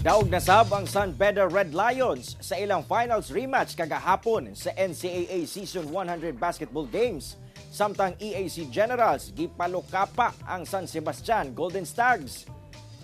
Daog na sab ang San Beda Red Lions sa ilang finals rematch kagahapon sa NCAA Season 100 basketball games. Samtang EAC Generals gipalukapa ang San Sebastian Golden Stags.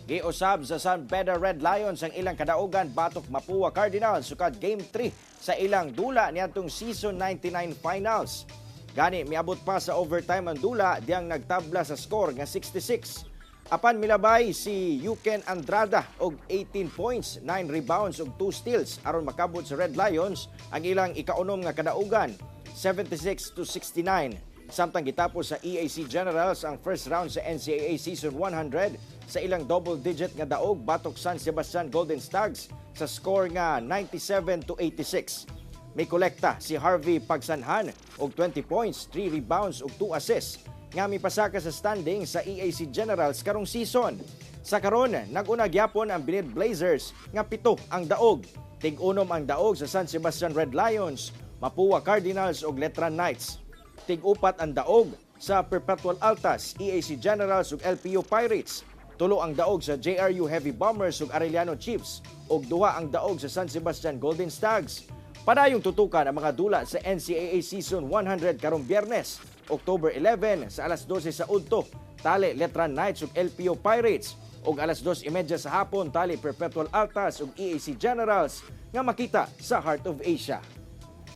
Giusab sa San Beda Red Lions ang ilang kadaugan batok Mapua Cardinals sukad Game 3 sa ilang dula niadtong Season 99 Finals. Gani miabot pa sa overtime ang dula diyang nagtabla sa score nga 66. Apan milabay si Yukien Andrada og 18 points, 9 rebounds ug 2 steals aron makabot sa Red Lions ang ilang ikaunom nga kadaugan, 76-69. Samtang gitapos sa EAC Generals ang first round sa NCAA Season 100 sa ilang double-digit nga daog batok San Sebastian Golden Stags sa score nga 97-86. May kolekta si Harvey Pagsanjan og 20 points, 3 rebounds ug 2 assists nga mipasaka sa standing sa EAC Generals karong season. Sa karon, nag-una gyapon ang Benilde Blazers nga 7 ang daog. Tig-unom ang daog sa San Sebastian Red Lions, Mapua Cardinals ug Letran Knights. Tig-upat ang daog sa Perpetual Altas, EAC Generals ug LPU Pirates. 3 ang daog sa JRU Heavy Bombers ug Arellano Chiefs ug 2 ang daog sa San Sebastian Golden Stags. Padayong tutukan ang mga dula sa NCAA Season 100 karong Biyernes, October 11 sa alas 12 sa udto, tali Letran Knights ug LPU Pirates ug alas 2:30 sa hapon, tali Perpetual Altas ug EAC Generals nga makita sa Heart of Asia.